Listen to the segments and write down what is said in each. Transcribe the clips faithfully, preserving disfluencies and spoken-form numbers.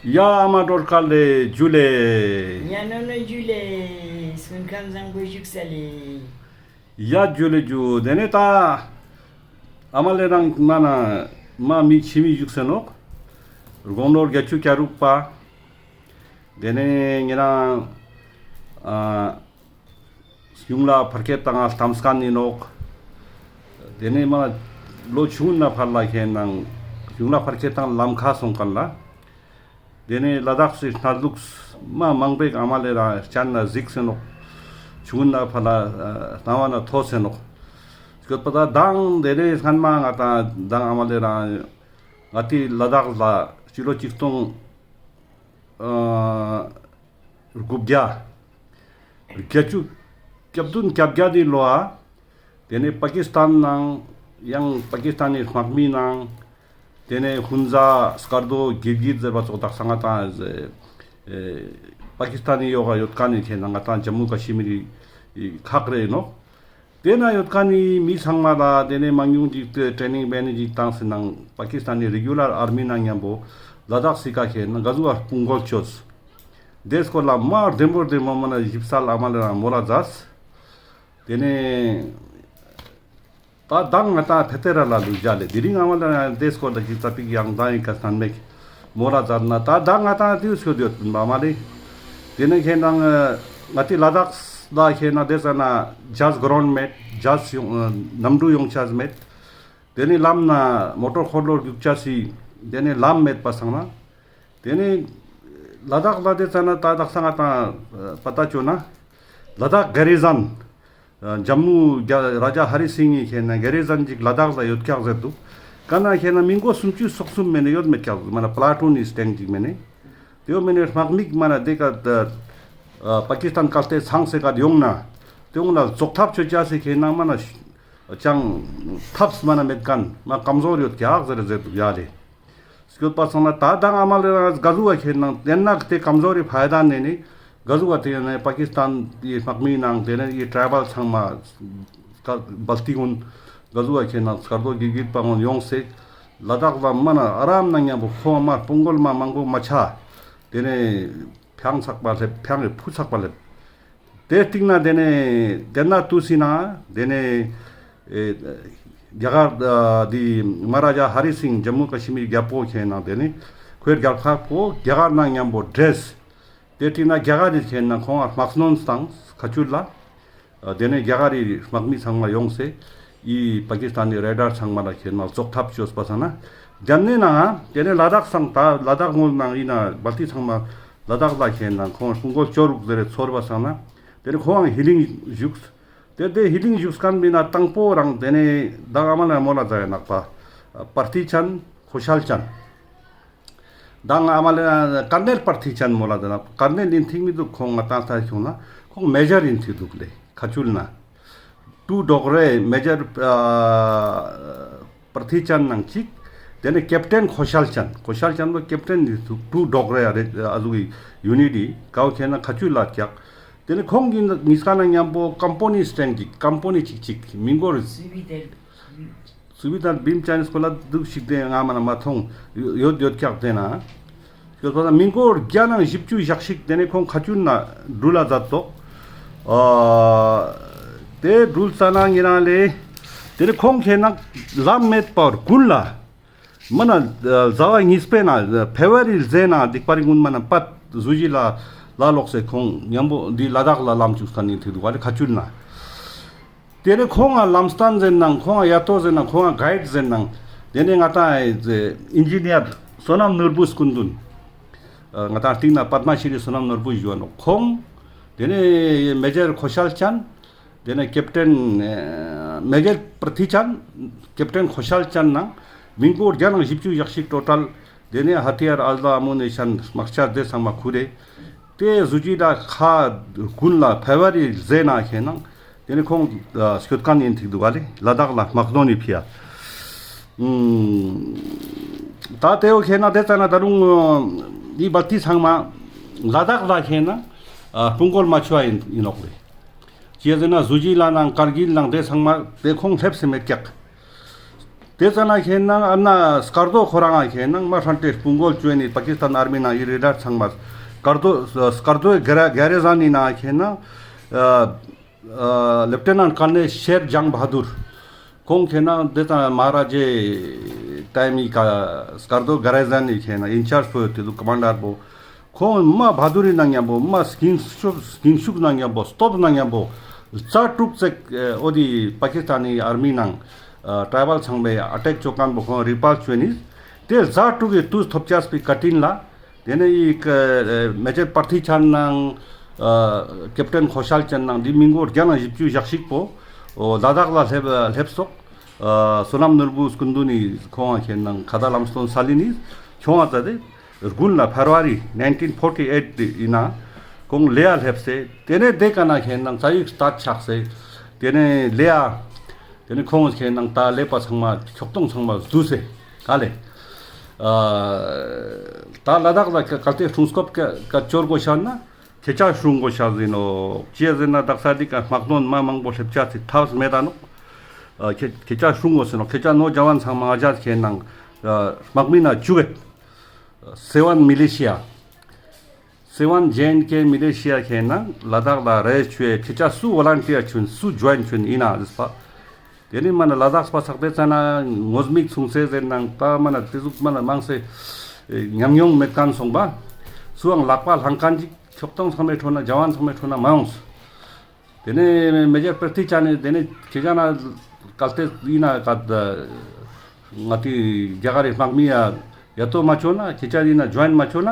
ཡ་ཨ་མ་སྒྲོལ་དཀར་ལེ་ཇུ་ལེ། ཡ་ནོ་ནོ་ཇུ་ལེ། སྐུ་ཁམས་བཟང་པོ་བཞུགས་ས་ལེ། ཡ་ཇུ་ལེ་ཇུ། དེ་ནས་ད་ཨ་མ་ལེ་རང་མ་ན་མ་མི་ཆི་མི་བཞུགས་སེ་ནོག་དགུང་ལོ་བརྒྱད་ཅུ་གྱ་དྲུག་པ། དེ་ནས་ཉེ་རང་ཨ་གཞུང་ལ་ཕར་སྐད་བཏང་ང་ལྟམས་མཁན་ཡིན་ནོག་དེ་ནས་མ་ལོ་ཆུང་ན་ཕར་ལ་ཁེན་ནང་གཞུང་ལ་ཕར་སྐད་བཏང་ལམ་ཁ་སོང་མཁན་ལ། དེ་ནས་ལ་དྭགས་སི་གནས་ལུགས་མ་མང་པོ་ཨ་མ་ལེ་རང་སྤྱན་ན་གཟིགས་སེ་ནོག་ཆུང་ན་ཕར་ལ་སྣང་བ་ན་ཐོས་སེ་ནོག་སྐྱོད་པ་ད་དང་དེ་ནས་སྔན་མ་ང་དང་དང་ཨ་མ་ལེ་རང་ང་ཏི་ལ་དྭགས་ལ་སྤྱི་ལོ་ཆིག་སྟོང་ཨ་དགུ་བརྒྱ་བརྒྱད་ཅུ་གྱ་བདུན་གྱ་བརྒྱད་དི་ལོ་ཨ། དེ་ནས་པ་ཀི་སི་ཐན་ནང་ཡང་པ་ཀི་སི་ཐན་ནི་དམག་མི་ནང་དེ་ནས་ཧུན་ཛ་སྐར་རྡོ་གིར་གིར་ཟེར་བ་ཙོགས་དག་ས་ང་དང་ཨེ་པ་ཀི་སི་ཐན་ནི་ཡོག་ག་ཡོད་མཁན་ནི་ཁེན་ན་ང་དང་ཇམ་མུ་ཀ་ཤི་མིར་རི་ཁག་རེ་ཡིན་ནོག་དེ་ན་ཡོད་མཁན་ནི་མི་ཚང་མ་ལ་དེ་ནས་མང་ཉུང་ཅིག་ཏེ་ཊེ་ནིང་བེ་ནི་ཅིག་བཏང་སེ་ནང་པ་ཀི་སི་ཐན་ནི་རེ་གུ་ལར་ཨར་མི་ནང་མཉམ་པོ་ལ་དྭགས་སི་ཀ་ཁེན་ན་ག་ཟུག་ཨ་དཔུང་རྒོལ་བཅོས། དེ་སྐོར་ལ་མ་བདེ་མོ་བདེ་མོ་མ་ན་ཞིབ་གསལ་ཨ་མ་ལེ་རང་མོལ་ལ་མཛད། དེ་ནས་ད་དང་ང་དང་ཕེ་ཏེ་ར་ལ་ལུས་བཞག་ལེ། དེ་རིང་ཨ་མ་ལེ་རང་དེ་སྐོར་ལ་ཅིག་ཙ་པིག་ཡང་དང་ཡིན་ཀ་སྣན་མེད་མོལ་ལ་མཛད་ན་ད་དང་ང་དང་དེའུ་སྐྱོད་ཡོད་པ་མ་ལེ། དེ་ནས་ཁེན་ན་ང་ཏི་ལ་དྭགས་ལ་ཁེན་ན་དེ་ཙ་ན་ཇཱ་གྷ་རོན་མེད། ཇཱ་ཡོང་གནམ་གྲུ་ཡོང་ཆ་མེད། དེ་ནས་ལམ་ན་མོ་ཊོར་འཁོར་ལོ་རྒྱུག་ཆ་སི་དེ་ནས་ལམ་མེད་པ་སང་ན། དེ་ནས་ལ་དྭགས་ལ་དེ་ཙ་ན་ད་དག་ས་ང་དང་པ་ཏ་ཅོ་ན་ལ་དྭགས་གེ་རི་ཟན་ཇམ་མུ་ར་ཇ་ཧ་རི་སིང་ངི་ཁེན་ན་གེ་རི་ཟན་ཅིག་ལ་དྭགས་ལ་ཡོད་ཀྱག་ཟེར་འདུག་ག་ན་ཁེན་ན་མི་མགོ་སུམ་ཅུ་སོ་གསུམ་མེ་ནེ་ཡོད་མེད་ཀྱག་མ་ན་པ་ལ་ཊུན་ནི་སྟེང་ཅིག་མེ་ནེ། དེའོ་མེ་ནེ་དམག་མི་མ་ན་དེ་ཀ་པ་ཀི་སི་ཐན་གལ་ཏེ་ཚང་སེ་ཀ་ཡོང་ན་དེ་འོང་ལ་རྫོགས་ཐབས་ཅོ་ཅ་སེ་ཁེན་ན་མ་ན་ཅང་ཐབས་མ་ན་མེད་མཁན་མ་ཀམ་ཟོར་ཡོད་ཀྱག་ཟེར་ཟེར་འདུག་ཡ་ལེ། སྐྱོད་པ་སང་ན་ད་དང་ཨ་མ་ལེ་རང་ག་ཟུག་བ་ཁེན་ནང་དེ་ན་དེ་ཀམ་ཟོར་རི་ཕའི་དན་ནེ་ནི་ག་ཟུག་བ་དེ་ནས་པ་ཀི་སི་ཐན་གྱི་དམག་མི་ནང་དེ་ནས་ཡི་ཊྲའི་བལ་ཚང་མ་སྐ་སྦལ་ཏི་གུན་ག་ཟུག་བ་ཁེན་ནང་སྐར་རྡོ་གིར་གིར་པ་གུན་ཡོང་སེ་ལ་དྭགས་ལ་མ་ན་ཨ་རམ་ནང་མཉམ་པོ་ཁོང་མ་དཔུང་རྒོལ་མ་མང་པོ་མ་ཆ། དེ་ནས་ཕྱང་ཚག་པ་སླེབས། ཕྱང་གི་ཕུ་ཚག་པ་སླེབས། དེ་སྟིང་ན་དེ་ནས་དེ་ན་ཏུ་སི་ན་དེ་ནས་ཨེ་རྒྱ་གར་ཨ་དི་མ་ཧ་ར་ཇ་ཧ་རི་སིང་ཇམ་མུ་ཀ་ཤི་མིར་རྒྱལ་པོ་ཁེན་ན་དེ་ནས་ཁོའི་རྒྱལ་ཁབ་པོ་རྒྱ་གར་ནང་མཉམ་པོ་འདྲེས། དེ་སྟིང་ན་རྒྱ་གར་རི་ཁེན་ན་ཁོང་ང་དམག་སྣོན་སྟངས་ཁ་ཆུལ་ལ། ཨ་དེ་ནས་རྒྱ་གར་རི་དམག་མི་ཚང་མ་ཡོང་སེ་ཡི་པ་ཀི་སི་ཐན་ནི་རེ་ཌར་ཚང་མ་ལ་ཁེན་ན་རྫོགས་ཐབས་ཅོས་པ་སང་ན། དེ་ནས་ནང་དེ་ནས་ལ་དྭགས་སང་ད་ལ་དྭགས་ངོས་ནང་ཡིན་ན་སྦལ་ཏི་ཚང་མ་ལ་དྭགས་ལ་ཁེན་ན་ཁོང་དཔུང་རྒོལ་ཅོ་རུག་ཟེར་རེ་ཚོར་བ་སང་ན། དེ་ནས་ཁོང་ཧི་ལིང་བཞུགས། དེ་དེ་ཧི་ལིང་བཞུགས་མཁན་མི་ན་དང་པོ་རང་དེ་ནས་ད་ཨ་མ་ལེ་མོལ་ལ་མཛད་ཡ་ནག་པ་པར་ཐི་ཅན་ཁོ་ཤལ་ཅན། དང་ཨ་མ་ལེ་ཀར་ནེལ་པར་ཐི་ཅན་མོལ་ལ་མཛད་ན་ཀར་ནེལ་ཡིན་ཐིག་མི་འདུག་ཁོང་ང་ཏང་ལྟ་ཁྱོང་ན་ཁོང་མེ་ཇར་ཡིན་ཐིག་འདུག་ལེ་ཁ་ཆུལ་ན། ཊུ་ཌོག་རེ་མེ་ཇར་ཨ་པར་ཐི་ཅན་ནང་གཅིག་དེ་ནས་ཀེབ་ཊེན་ཁོ་ཤལ་ཅན། ཁོ་ཤལ་ཅན་པོ་ཀེབ་ཊེན་ཡིན་ཐིག་ཊུ་ཌོག་རེ་ཨ་རེ་ཨ་ཟུག་གི་ཡུ་ནི་ཊི་ཀའོ་ཁེན་ན་ཁ་ཆུལ་ལ་ཀྱག་དེ་ནས་ཁོང་གི་ཉིས་ཀ་ན་མཉམ་པོ་ཀམ་པོ་ནི་སྟེང་གི་ཀམ་པོ་ནི་གཅིག་གཅིག་མི་འགོར། སུ་བི་དང་བིམ་ཅན་སྐོར་ལ་འདུག་ཞིག་དེ་ང་མ་ན་མ་མཐོང་ཡོད་ཡོད་ཀྱག་དེ་ན། ཡོད་པ་ན་མི་འགོར་བརྒྱ་ནང་བཞི་བཅུ་ཞག་ཞིག་དེ་ནས་ཁོང་ཁ་ཆུལ་ན་འགྲུལ་ལ་མཛད་དོག་ཨ་དེ་འགྲུལ་ཙ་ན་ཉེ་རང་ལེ། དེ་ནས་ཁོང་ཁེན་ན་ལམ་མེད་པར་དགུན་ལ། མ་ན་ཟླ་བ་གཉིས་པའི་ནང་ཕེབ་རུ་ཝ་རི་ཟེར་ན་འདི་པར་རི་གུན་མ་ན་པད་ཟུ་ཇི་ལ་ལ་ལོག་སེ་ཁོང་མཉམ་པོ་འདི་ལ་དྭགས་ལ་ལམ་བཅུག་ས་ནི་ཐིག་འདུག་ག་ལེ་ཁ་ཆུལ་ན། དེ་ནས་ཁོང་ང་ལམ་སྟན་ཟེར་ནང་ཁོང་ང་ཡ་ཏོ་ཟེར་ནང་ཁོང་ང་གའིཌ་ཟེར་ནང་དེ་ནས་ང་ཏང་ཨིན་ཇི་ནི་ཡར་བསོད་ནམས་ནོར་བུ་སྐུ་མདུན། ང་ཏང་སྟིང་ན་པདྨ་ཤྲི་བསོད་ནམས་ནོར་བུ་ཞུ་བ་ནོག་ཁོང་། དེ་ནས་མེ་ཇར་ཁོ་ཤལ་ཅན། དེ་ནས་ཀེབ་ཊེན་ཨ་མེ་ཇར་པར་ཐི་ཅན། ཀེབ་ཊེན་ཁོ་ཤལ་ཅན་ནང་མི་འགོར་བརྒྱ་ནང་བཞི་བཅུ་ཞག་ཞིག་ཊོ་ཊལ། དེ་ནས་ཧ་ཐི་ཡར་ཨ་ཟླ་ཨ་མུ་ནི་ཤན་དམག་ཆ་དེ་ཚང་མ་ཁུར་རེ། དེ་ཟུ་ཇི་ལ་ཁ་དགུན་ལ་ཕེབ་རུ་ཝ་རི་ཟེར་ན་ཁེན་ན་དེ་ནས་ཁོང་ཨ་སྐྱོད་མཁན་ཡིན་ཐིག་འདུག་ག་ལེ་ལ་དྭགས་ལ་དམག་དོན་ནི་ཕི་ཡ། ཨུམ། ད་དེ་བོ་ཁེན་ན་དེ་ཙ་ན་ད་རུང་འདི་སྦལ་ཏི་ཚང་མ་ལ་དྭགས་ལ་ཁེན་ན་ཨ་དཔུང་རྒོལ་མ་ཆུ་བ་ཡིན་ཡིན་ནོག་ལེ། ཅི་ཟེར་ན་ཟུ་ཇི་ལ་ནང་ཀར་གིལ་ནང་དེ་ཚང་མ་དེ་ཁོང་སླེབས་སེ་མེད་ཀྱག་དེ་ཙ་ན་ཁེ་ནང་ཨ་ན་སྐར་རྡོ་ཁོ་རང་ཁེ་ནང་མ་ཧྲན་ཏེ་སྤུང་གོལ་ཅོས་ནི་པ་ཀི་སི་ཐན་ཨར་མི་ནང་ཨི་རི་ཌར་ཚང་མ་སྐར་རྡོ་སྐར་རྡོའི་ག་རེ་ཟན་ནི་ན་ཁེ་ནང་ལེབ་ཊེ་ནན་ཊ་ཀར་ནེལ་ཤེར་ཇང་བྷ་དུར། ཁོང་ཁེ་ནང་དེ་ཙ་ན་མ་ཧ་ར་ཇེ་ཊའིམ་ཨི་ཀ་སྐར་རྡོ་ག་རེ་ཟན་ནི་ཁེ་ནང་ཨིན་ཆར་ཇ་པོ་ཡོད་དེ་ལུ་ཀ་མན་ཌར་པོ། ཁོང་མ་བྷ་དུ་རི་ནང་ཉམ་པོ་མ་སྐྱིན་ཤུགས་སྐྱིན་ཤུགས་ནང་ཉམ་པོ་སྟོབས་ནང་ཉམ་པོ་རྩ་དྲུག་ཙེག་ཨོ་དི་པ་ཀི་སི་ཐན་ནི་ཨར་མི་ནང་ཊྲའི་བལ་ཚང་མའི་ཨ་ཊེག་ཅོ་ཁན་པོ་ཁོང་རི་པལ་ཅོས་ནི། དེ་རྩ་དྲུག་གི་དུས་ཐོབ་ཅས་པའི་ཀ་ཊིན་ལ། དེ་ནས་ཨི་མེ་ཇར་པར་ཐི་ཅན་ནང་ཀེབ་ཊན་ཁོ་ཤལ་ཅན་ནང་འདི་མི་མགོ་བརྒྱ་ནང་བཞི་བཅུ་ཞེ་གཅིག་པོ་ལ་དྭགས་ལ་སླེབས་སླེབས་སོག་སོ་ནམ་ནོར་བུ་སྐུ་མདུན་ནི་ཁོང་ཁེ་ནང་ཁ་ད་ལམ་སྟོན་སལ་ལི་ནི་ཁྱོང་ང་ཙ་དེ། དགུན་ལ་ཕེབ་རུ་ཝ་རི་ནའིན་ཊིན་ཕོར་ཊི་ཨེཊ་ཨིན་ན་ཁོང་ལེ་ཡ་སླེབས་སེ། དེ་ནས་དེ་ཀ་ན་ཁེ་ནང་ཙ་ཡིག་སྟ་ཆགས་སེ། དེ་ནས་ལེ་ཡ། དེ་ནས་ཁོང་ཁེ་ནང་ད་ལེ་པ་ཚང་མ་ཁྱོག་ཐོང་ཚང་མ་བསྡུས་སེ་ག་ལེ། ད་ལ་དྭགས་ལ་གལ་ཏེ་སྲུང་སྐྱོབ་ཀ་ཅོར་དགོས་ཤ་ན་ཁྱེ་ཅག་སྲུང་དགོས་ཤ་ཟེར་ནོག་ཅི་ཟེར་ན་དག་ས་འདི་ཀ་དམག་དོན་མ་མང་པོ་སླེབས་ཅ་ཚེ་ཐབས་མེད་ད་ནོག་ཁྱེ་ཁྱེ་ཅག་སྲུང་དགོས་ཟེར་ནོག་ཁྱེ་ཅག་ནོ་ཇ་ཝན་ཚང་མ་ང་ཅག་ཁེ་ནང་དམག་མི་ན་བཅུག་གེད། སེ་ཝན་མི་ལེ་ཤི་ཡ། སེ་ཝན་ཇེ་ཨེན་ཀེ་མི་ལེ་ཤི་ཡ་ཁེ་ནང་ལ་དྭགས་ལ་རེ་ཅོས་ཁྱེ་ཅག་སུ་ཝོ་ལན་ཊི་ཡར་ཅོ་ཨིན་སུ་ཇོ་ཨིན་ཅོ་ཨིན་ཨིན་ན་ཟེར་པ། དེ་ནི་མ་ན་ལ་དྭགས་པ་ཚག་དེ་ཙ་ན་ངོ་མིག་ཚུང་སེ་ཟེར་ནང་ད་མ་ན་དེ་ཟུག་མ་ན་མང་སེ་ཉམས་མྱོང་མེད་ཁན་སོང་པ། སུའང་ལག་པ་ལྷང་ཁན་ཅིག་ཁྱོག་ཐོང་ཚང་མའི་ཁྲོད་ན་ཇ་ཝན་ཚང་མའི་ཁྲོད་ན་མ་ཡོངས། དེ་ནས་མེ་ཇར་པར་ཐི་ཅན་ནི་དེ་ནས་ཁྱེ་ཅག་ན་གལ་ཏེ་ཡིན་ན་ག་ང་ཏི་རྒྱ་གར་རི་དམག་མི་ཡ་ཡ་ཏོ་མ་ཅོ་ན་ཁྱེ་ཅག་ཡིན་ན་ཇོ་ཨིན་མ་ཅོ་ན་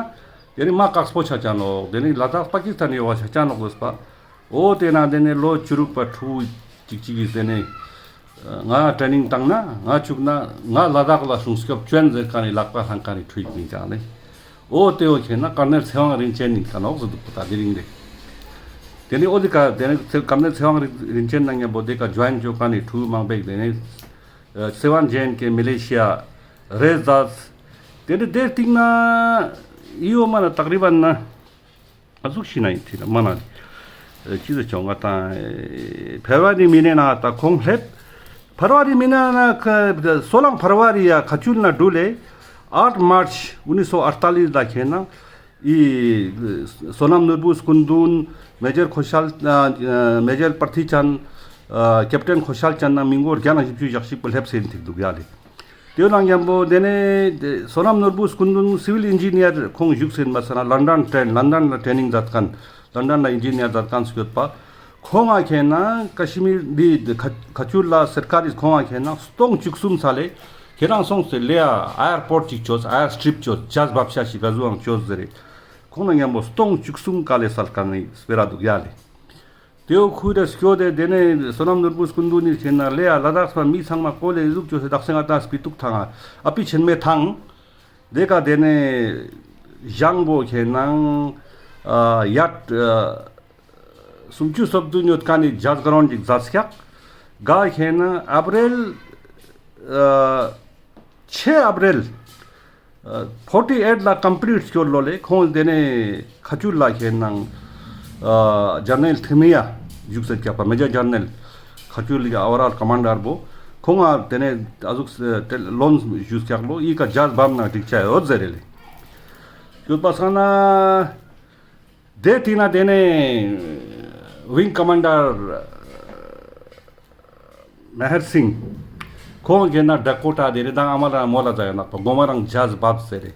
དེ་ནས་མ་དཀགས་པོ་ཆ་ཅ་ནོག་དེ་ནས་ལ་དྭགས་པ་ཀི་སི་ཐན་ཡོ་བ་ཆ་ཅ་ནོག་ཟེར་པ། འོ་དེ་ན་དེ་ནས་ལོ་བཅུ་དྲུག་པ་ཕྲུ་གུ་ཅིག་ཅིག་གིས་དེ་ནས་ང་ཊྲེ་ནིང་བཏང་ན་ང་ཅུག་ན་ང་ལ་དྭགས་ལ་སྲུང་སྐྱོབ་ཅོ་ཨིན་ཟེར་ཁན་ནི་ལག་པ་ལྷང་ཁན་ནི་ཕྲུ་གུ་ཡིན་ཀྱང་ལེ། འོ་དེ་འོ་ཁེ་ན་ཀར་ནེལ་ཚེ་དབང་རིན་ཆེན་ནི་ཀ་ནོག་ཟེར་འདུག་པ་ད་དེ་རིང་ལེ། དེ་ནི་འོ་དེ་ཀ་དེ་ནི་ཚེ་ཀར་ནེལ་ཚེ་དབང་རིན་རིན་ཆེན་ནང་ཉམ་པོ་དེ་ཀ་ཇོ་ཨིན་ཅོ་ཁན་ནི་ཕྲུ་གུ་མང་པོ་དེ་ནི་སེ་ཝན་ཇེ་ཨེན་ཀེ་མི་ལེ་ཤི་ཡ་རེ་ཛཱས། དེ་ནི་དེ་སྟིང་ན་ཡོ་མ་ན་ཏག་རི་བན་ན། ཨ་ཟུག་ཤི་ན་ཡིན་ཐི་ན་མ་ན། ཅི་ཟེར་ཆོག་ང་ཏང་ཕེབ་རུ་ཝ་རི་མི་ནེ་ན་ད་ཁོང་སླེབས། ཕེབ་རུ་ཝ་རི་མི་ནེ་ན་སོ་ལང་ཕེབ་རུ་ཝ་རི་ཡ་ཁ་ཆུལ་ན་འགྲུལ་ལེ། ཨར་མར་ཆ་ཨུ་ནི་སོ་ཨར་ཏ་ལིས་ལ་ཁེ་ན་ཨི་སོ་ནམ་ནོར་བུ་སྐུ་མདུན་མེ་ཇར་ཁོ་ཤལ་མེ་ཇར་པར་ཐི་ཅན་ཀེབ་ཊན་ཁོ་ཤལ་ཅན་ན་མི་མགོ་བརྒྱ་ནང་བཞི་བཅུ་ཞེ་གཅིག་པོ་སླེབས་སེ་ཡིན་ཐིག་འདུག་ཡ་ལེ། དེ་ནང་ཉམ་པོ་དེ་ནས་སོ་ནམ་ནོར་བུ་སྐུ་མདུན་སི་ཝིལ་ཨིན་ཇི་ནི་ཡར་ཁོང་བཞུགས་ཟིན་པ་ས་ན་ལན་ཌན་ཊྲེན་ལན་ཌན་ལ་ཊྲེ་ནིང་མཛད་མཁན་ལན་ཌན་ལ་ཨིན་ཇི་ནི་ཡར་མཛད་མཁན་སུ་ཡོད་པ། ཁོང་ང་ཁེ་ན་ཀ་ཤི་མིར་འདི་ཁ་ཁ་ཆུལ་ལ་སར་ཀར་རིས་ཁོང་ང་ཁེ་ན་སྟོང་བཅུ་གསུམ་ས་ལེ་ཁྱེ་རང་སོང་སྟེ་ལེ་ཨ་ཨེར་པོར་ཊ་ཅིག་ཅོས་ཨེར་སི་ཊིབ་ཅོས་ཇཱ་ཛ་བབ་ཤ་ཞིག་ག་ཟུའང་ཅོས་ཟེར་རེ། ཁོང་ན་ཉམ་པོ་སྟོང་བཅུ་གསུམ་ཀ་ལེ་སལ་མཁན་ནི་སྤེ་ར་འདུག་ཡ་ལེ། དེའོ་ཁུ་རེ་སྐྱོ་དེ་དེ་ནས་སོ་ནམ་ནོར་བུ་སྐུ་མདུན་ནི་ཁེ་ན་ལེ་ཡ་ལ་དྭགས་པ་མི་ཚང་མ་ཀོ་ལེ་ཟུག་ཅོས་སེ་དག་སེ་ང་ཏང་སྤི་ཏུག་ཐང་ཨ་པི་ཆེན་མེ་ཐང་། དེ་ཀ་དེ་ནས་ཞང་པོ་ཁེ་ནང་ཡར་སུམ་ཅུ་སོ་བདུན་ཡོད་མཁན་ནི་ཇཱ་ཛ་ག་རོན་ཅིག་མཛད་སྐྱག་ག་ཁེ་ན་ཨབ་རེལ་ཆེ་ཨབ་རེལ། ཕོར་ཊི་ཨེཊ་ལ་ཀམ་པི་ལིཊ་སྐྱོར་ལོ་ལེ་ཁོང་དེ་ནས་ཁ་ཆུལ་ལ་ཁེ་ནང་ཇར་ནལ་ཐི་མི་ཡ་བཞུགས་སེ་སྐྱག་པ་མེ་ཇར་ཇར་ནལ་ཁ་ཆུལ་ལ་ཨོ་ཝར་ཨོལ་ཀ་མན་ཌར་པོ་ཁོང་ང་དེ་ནས་ཨ་ཟུག་ལོན་བཞུགས་སྐྱག་ལོ་ཨི་ཀ་ཇཱ་ཛ་བབ་ན་འགྲིག་ཆ་ཡོད་ཟེར་རེ་ལེ། ཡོད་པ་སང་ན་དེ་དེ་ན་དེ་ནས་ཝིང་ཀ་མན་ཌར་མེ་ཧར་སིང་། ཁོང་གི་ན་ཌ་ཀོ་ཊ་དེ་རེ་དང་ཨ་མ་རང་མོ་ལ་ཛ་ཡོད་ནག་པ་གོ་མ་རང་ཇཱ་ཛ་བབ་ཟེར་རེ།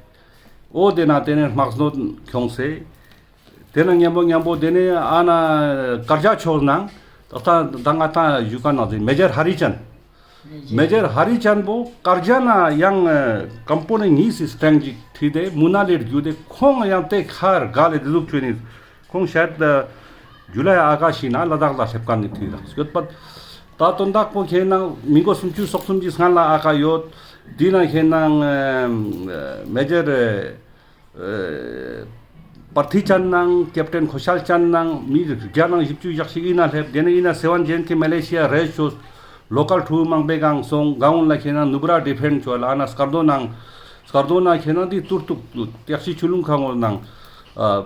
འོ་དེ་ན་དེ་ནས་དམག་སྣོད་ཁྱོངས་སེ། དེ་ན་མཉམ་པོ་མཉམ་པོ་དེ་ནས་ཨ་ན་དཀར་རྒྱ་ཕྱོགས་ནང་ད་ལྟ་ད་ང་ཏང་ཡུ་ཀ་ནང་དེ་མེ་ཇར་ཧ་རི་ཅན། མེ་ཇར་ཧ་རི་ཅན་པོ་དཀར་རྒྱ་ན་ཡང་ཀམ་པོ་ནི་གཉིས་སི་སི་ཊྲེང་ཅིག་ཁྲིད་དེ་མུ་ན་ལི་རྒྱུད་དེ་ཁོང་ཡང་དེ་ཁར་ག་ལེ་དེ་ཟུག་ཆོས་ནི། ཁོང་ཤ་ཡད་ཇུ་ལའི་ཨ་ཀ་ཤི་ན་ལ་དྭགས་ལ་སླེབས་མཁན་ནི་དུས་རག་ཡོད་པ། ད་དོན་དག་པོ་ཁེ་ནང་མི་མགོ་སུམ་ཅུ་སོ་གསུམ་གྱི་སྔན་ལ་ཨ་ཀ་ཡོད། དེ་ན་ཁེ་ནང་མེ་ཇར་པར་ཐི་ཅན་ནང་ཀེབ་ཊན་ཁོ་ཤལ་ཅན་ནང་མི་བརྒྱ་ནང་བཞི་བཅུ་ཞེ་གཅིག་ཡིན་ན་སླེབས། དེ་ནས་ཡིན་ན་སེ་ཝན་ཇེ་ཨེན་ཀེ་མེ་ལེ་ཤི་ཡ་རེ་ཅོས། ལོ་ཀལ་ཕྲུ་མང་པོ་གང་སོང་ག་འོན་ལ་ཁེ་ནང་ནུབ་ར་ཌི་ཕེན་ཌ་ཅོ་ལ་ཨ་ན་སྐར་རྡོ་ནང་། སྐར་རྡོ་ནང་ཁེ་ནང་དེ་ཏུར་ཏུག་ཏེག་ཤི་ཆུ་ལུང་ཁ་ངོ་ནང་།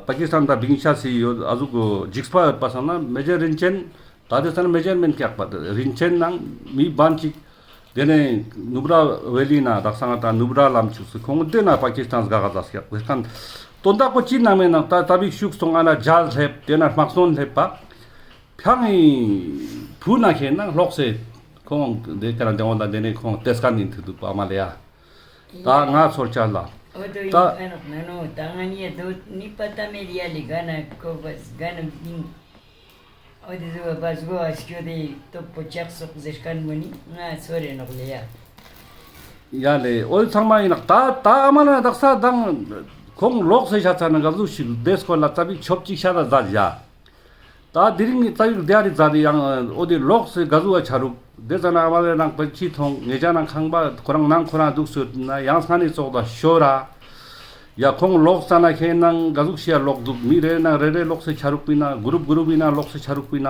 པ་ཀི་སི་ཐན་དང་བིང་ཤ་སི་ཡོད་ཨ་ཟུག་གི་འཇིགས་པ་ཡོད་པ་སང་ན་མེ་ཇར་རིན་ཆེན། ད་དེ་སང་ན་མེ་ཇར་མེན་ཀྱག་པ་རིན་ཆེན་ནང་མི་བན་ཅིག་ དེ་ནས་ནུབ་ར་ཝེ་ལི་ན་དག་ས་ང་ད་ནུབ་ར་ལམ་ཆུགས་སུ་ཁོང་དེ་ན་པ་ཀི་སི་ཐན་སྒ་ག་ཟ་སྐྱག་དེ་ཁན་དོན་དག་པོ་ཅི་ནང་མེད་ནང་ད་ཙ་པིག་ཤུགས་སོང་ཨ་ན་ཇཱ་ལྷེབ་དེ་ན་དམག་སོན་ལྷེབ་པ་ཕྱང་ངི་བུ་ན་ཁེ་ན་ལོག་སེ་ཁོང་དེ་ཀ་ར་དེ་འོང་ད་དེ་ནས་ཁོང་ཏེ་སྐན་ནི་ཐུ་དུག་པ་མ་ལེ་ཡ། ད་ང་ཚོར་ཆ་ལ། འོ་དོ་ད་ཡིན་ཁ་ནོག་ན་ནོ་ད་ང་ནི་དོ་ནི་པ་ཏ་མེད་ཡ་ལི་ག་ན་ཀོ་བ་ག་ན་བིང་། འོ་དེ་ཟུ་བ་སྒོ་ཨ་སྐྱོ་དེ་ཏོག་པོ་ཆགས་སོག་ཟེར་ཁན་མོ་ནི་ང་ཚོར་རེ་ནོག་ལེ་ཡ། ཡ་ལེ་འོ་ཚང་མ་ཡིན་ནོག་ད་ད་ཨ་མ་ན་དག་ས་དང་ཁོང་ལོག་སེ་ཤ་ཚ་ན་ག་ཟུག་ཞིག་དེ་སྐོར་ལ་ཙ་པིག་ཆོབ་ཅིག་ཤ་ད་ཟ་ཡ། ད་དེ་རིང་ནི་རྩ་བའི་བདེ་རི་རྩ་དེ་ཡང་འོ་དེ་ལོག་སེ་ག་ཟུག་བ་ཆ་རུག་དེ་ཙ་ན་ཨ་མ་ལེ་ནང་པ་ཅི་ཐོང་ངེ་ཅག་ནང་ཁང་པ་ཁོ་རང་ནང་ཁོ་རང་འདུག་སོད་ན་ཡང་ས་ནི་ཙོག་ད་ཤོ་ར། ཡ་ཁོང་ལོག་ཙ་ན་ཁེ་ནང་ག་ཟུག་ཤི་ཡ་ལོག་འདུག་མི་རེ་ནང་རེ་རེ་ལོག་སེ་ཆ་རུག་པི་ན་གུ་རུབ་གུ་རུབ་ཡིན་ན་ལོག་སེ་ཆ་རུག་པི་ན་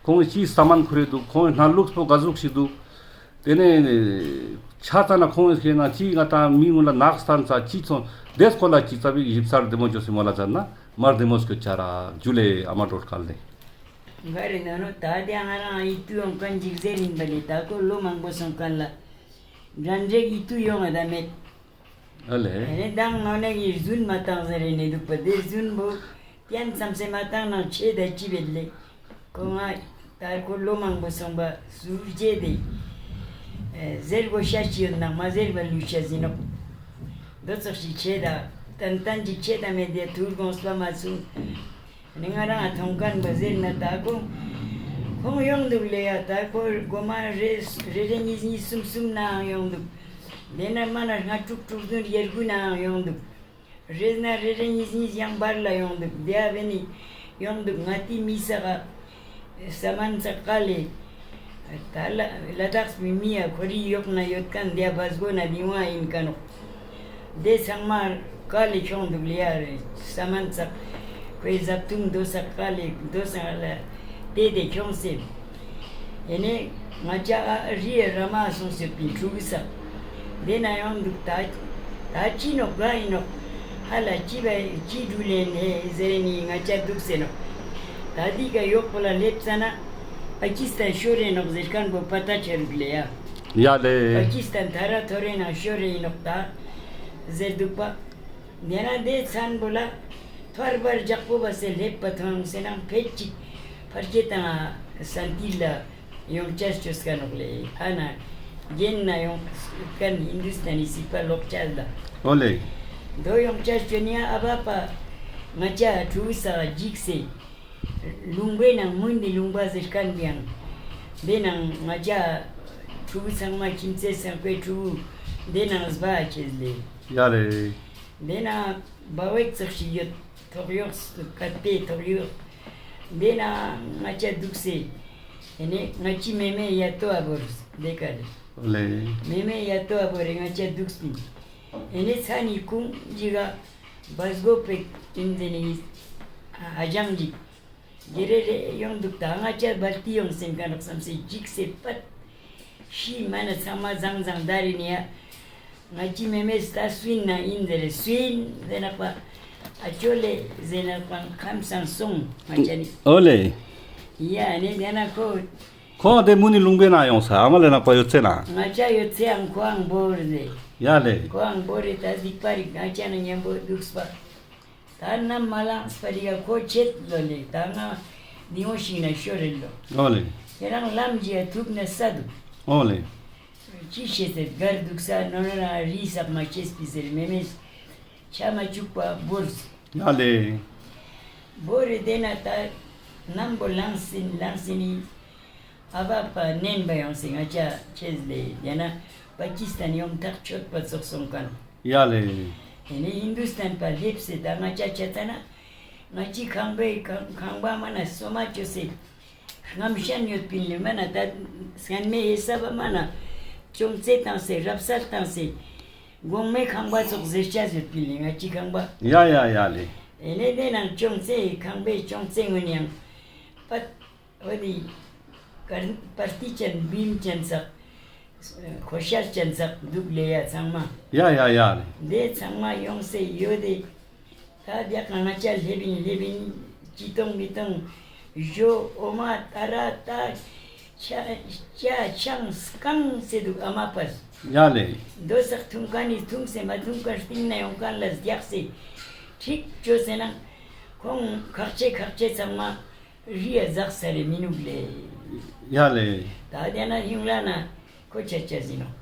ཁོང་ཅི་ས་མན་ཁུ་རེ་འདུག་ཁོང་སྣ་ལུགས་པོ་ག་ཟུག་ཤི་འདུག་དེ་ནས་ཆ་ཙ་ན་ཁོང་ཁེ་ན་ཅི་ང་ད་མི་ངུ་ལ་ནག་སྟན་ཙ་ཅི་ཚོང་དེ་སྐོར་ལ་ཅི་ཙ་བིག་ཞིབ་གསལ་བདེ་མོ་ཅོ་སི་མོ་ལ་ཙ་ན་མར་བདེ་མོ་སྐྱོད་ཆ་ར་ཇུ་ལེ་ཨ་མ་འགྲོ་སྐལ་ལེ། ག་རེ་ན་ནོ་ད་དེ་ང་རང་ཨི་ཏུ་ཡོང་ཁན་ཅིག་ཟེར་ཡིན་པ་ལེ་ད་ཁོ་ལོ་མང་པོ་སོང་ཁན་ལ་འགྲན་འགྲིག་ཨི་ཏུ་ཡོང་ང་ད་མེད། ཨ་ལེ། ཨ་ནེ་དང་ནོ་ནེ་གི་རྫུན་མ་བཏང་ཟེར་རེ་ནེ་འདུག་པ་དེ་རྫུན་པོ་ཀྱན་ཙམ་སེ་མ་བཏང་ནང་ཆེ་ད་ཅི་བེད་ལེ། ཁོ་ང་ད་ཁོ་ལོ་མང་པོ་སོང་པ་ཟུར་རྗེ་དེ་ཨེ་ཟེར་གོ་ཤ་ཅི་ཡོད་ནང་མ་ཟེར་བ་ལུས་ཤ་ཟིན་ནོག། འདོ་ཚོགས་ཤིག་ཆེ་ད་ཏན་ཏན་ཅིག་ཆེ་ད་མེད་དེ་ཐུར་དགོངས་པ་མ་ཚུགས། ནི་ང་རང་ཐོང་ཁན་བོ་ཟེར་ན་ད་ཁོང་ཁོང་ཡོང་འདུག་ལེ་ཡ། ད་ཁོ་གོ་མ་རེ་རེ་རེ་གཉིས་གཉིས་གསུམ་གསུམ་ནའང་ཡོང་འདུག། དེ་ན་མ་ན་ལྔ་དྲུག་དྲུག་བདུན་ཡར་དགུ་ནའང་ཡོང་འདུག། རེ་ན་རེ་རེ་གཉིས་གཉིས་ཡང་བར་ལ་ཡོང་འདུག། དེ་ཨ་བེ་ནི་ཡོང་འདུག། ང་ཏི་མི་ས་ག་ས་མན་ས་ཀ་ལེ། ད་ལ་ལ་དྭགས་མི་མི་ཡ་ཁོ་རི་ཡོག་ན་ཡོད་ཁན་དེ་བ་སྒོ་ན་བི་ཝང་ཡིན་ཁན་ནོག། དེ་ཚང་མ་ཀ་ལེ་ཁྱོང་འདུག་ལེ་ཡ་རེ་ས་མན་ཚག་ཁོའི་ཟབ་ཐུང་དོ་ས་ཀ་ལེ་དོ་ས་ལ་དེ་དེ་ཁྱོང་སེ། ཨེ་ནེ་ང་ཅ་ཨ་རི་ཡ་ར་མ་སོང་སེ་པིན་ཕྲུ་གུ་ས་དེ་ན་ཡོང་འདུག། ད་ད་ཅི་ནོག་ག་ཡིན་ནོག་ཧ་ལ་ཅི་བ་ཅི་འགྲུལ་ལེན་ཧེ་ཟེར་ནི་ང་ཅ་འདུག་ཟེར་ནོག། ད་འདི་ག་ཡོག་པོ་ལ་སླེབས་ཙ་ན་པ་ཀི་སི་ཐན་ཤོར་རེ་ནོག་ཟེར་ཁན་བོ་པ་ཏ་ཆ་རུག་ལེ་ཡ། ཡ་ལེ། པ་ཀི་སི་ཐན་ཐ་ར་ཐོ་རེ་ན་ཤོར་རེ་ཡིན་ནོག་ད་ཟེར་འདུག་པ། དེ་ན་དེ་ཚན་པོ་ལ་ཐོར་བར་ཇག་པོ་བ་སེ་སླེབས་པ་ཐོང་སེ་ནང་ཕེད་ཅིག་ཕར་ཆེ་དང་སན་ཏི་ལ་ཡོང་ཅས་ཅོས་ཀ་ནོག་ལེ། ཨ་ན་རྒྱན་ན་ཡོང་ཀན་ཧིན་དུ་སྟན་ནི་སི་པ་ལོག་ཅས་ལ། ཨོ་ལེ། དོ་ཡོང་ཅས་ཅོ་ནི་ཨ་བ་པ་ང་ཅ་ཕྲུ་གུ་ས་ཇིག་སེ། ལུང་པའི་ནང་མུན་དི་ལུང་པ་ཟེར་ཁན་བི་ཡང་། དེ་ནང་ང་ཅ་ཕྲུ་གུ་ཚང་མ་ཁྱིམ་མཚེས་སང་པའི་ཕྲུ་གུ་དེ་ནང་སྦ་ཆེས་ལེ། ཡ་ལེ། དེ་ན་བ་བེག་ཙག་ཞིག་ཡོད། ཐོག་ཡོག་སྐད་པའི་ཐོག་ཡོག། དེ་ན་ང་ཅ་འདུག་སེ། ཨེ་ནེ་ང་ཅི་མེ་མེ་ཡ་ཏོ་ཨ་བོར་དེ་ཀ་ལེ། ལེ། མེ་མེ་ཡ་ཏོ་ཨ་བོ་རེ་ང་ཅ་འདུག་སེ། ཨེ་ནེ་ཚ་ནི་ཀུང་ཇི་ག་བ་སྒོ་པེ་ཨིན་ཟེར་ནི་ཨ་ཇང་ཇི། དེ་རེ་རེ་ཡོང་འདུག། ད་ང་ཅ་བལ་ཏི་ཡོང་སེམས་ཀ་ནོག་བསམ་སེ་འཇིགས་སེ་པད། ཤི་མ་ན་ཚང་མ་ཟང་ཟང་ད་རེ་ནི་ཡ། ང་ཅི་མེ་མེ་སྟ་སུན་ན་ཨིན་ཟེར་རེ་སུན་ཟེར་ནག་པ། ཨ་ཅོ་ལེ་ཟེར་ནག་པ་ཁམས་སང་སོང་ང་ཅ་ནི། ཨོ་ལེ། ཡ་ནི་དེ་ན་ཁོ། ཁོང་དེ་མུ་ནི་ལུང་པའི་ན་ཡོང་ས་ཨ་མ་ལེ་ནག་པ་ཡོད་ཚེ་ན། ང་ཅ་ཡོད་ཚེ་ཨང་ཁོ་ཨང་བོར་ཟེར། ཡ་ལེ། ཁོ་ཨང་བོར་རེ་ད་སྡིག་པ་རིག་ང་ཅ་ན་ཉམ་པོ་འདུག་པ། ད་ནམ་མ་ལངས་པ་རི་ཡ་ཁོ་ཆེད་ལོ་ལེ། ད་ང་མི་འོང་ཞིག་ན་ཤོར་རེ་ལོ། ཨོ་ལེ། ཁྱེད་རང་ལམ་ཇི་ཡ་ཐུག་ན་ས་འདུག། ཨོ་ལེ། ཅི་ཤེས་ཟེར་གར་འདུག་ས་ནོ་ནོ་ར་རི་སག་མ་ཆེས་པི་ཟེར་མེ་མེ་ཆ་མ་བཅུག་པ་བོར། ཡ་ལེ། བོར་རེ་དེ་ན་ད་ནམ་པོ་ལངས་སིན་ལངས་སིན་ནི། ཨ་བ་པ་ནན་པ་ཡོང་སེ་ང་ཅ་ཆེས་ལེ། དེ་ན་པ་ཀི་སི་ཐན་ཡོང་ཐག་ཆོད་པ་ཙོགས་སོང་ཁན། ཡ་ལེ། དེ་ནེ་ཧིན་དུ་སྟན་པ་སླེབས་སེ་ད་ང་ཅ་ཆ་ཚ་ན། ང་ཅི་ཁང་པའི་ཁང་ཁང་པ་མ་ན་སོ་མ་ཅོ་སེ། རྔམ་ཤན་ཡོད་པིན་ལེ་མ་ན་ད་སྔན་མེ་ཧེ་ས་བ་མ་ན། ཅོང་ཙེ་བཏང་སེ་རབ་གསལ་བཏང་སེ། གོང་མའི་ཁང་པ་ཙོགས་ཟེར་ཆ་ཡོད་པིན་ལེ་ང་ཅི་ཁང་པ། ཡ་ཡ་ཡ་ལེ། དེ་ནེ་དེ་ནང་ཅོང་ཙེ་ཁང་པའི་ཅོང་ཙེ་ངོ་ནི་ཡང་། པད། འོ་དེ་པར་པར་ཏི་ཅན་བིམ་ཅན་ཙག། ཁོ་ཤར་ཅན་ཙག་འདུག་ལེ་ཡ་ཚང་མ། ཡ་ཡ་ཡ་ལེ། དེ་ཚང་མ་ཡོང་སེ་ཡོད་དེ། ད་རྒྱ་གང་ང་ཅ་ལེབ་ཨིན་ལེབ་ཨིན་ཅི་གཏོང་མི་གཏོང་། ཞོ་འོ་མ་ཏ་ར་ཏ། ཆ་ཆ་ཆང་སྐང་སེ་དུག་ཨ་མ་པས། ཡ་ལེ། དོ་སག་ཐུང་ཁན་ནི་ཐུང་སེ་མ་ཐུང་ཁན་སྟིང་ན་ཡོང་ཁན་ལ་རྒྱགས་སེ་ཁྲིག་ཅོས་སེ་ན་ཁོང་ཁག་ཆེ་ཁག་ཆེ་ཚང་མ་རི་ཡ་ཟག་ས་རེ་མི་ནུག་ལེ། ཡ་ལེ། ད་དེ་ན་ཧིང་ལ་ན་ཁོ་ཆ་ཆ་ཟིན་ནོག།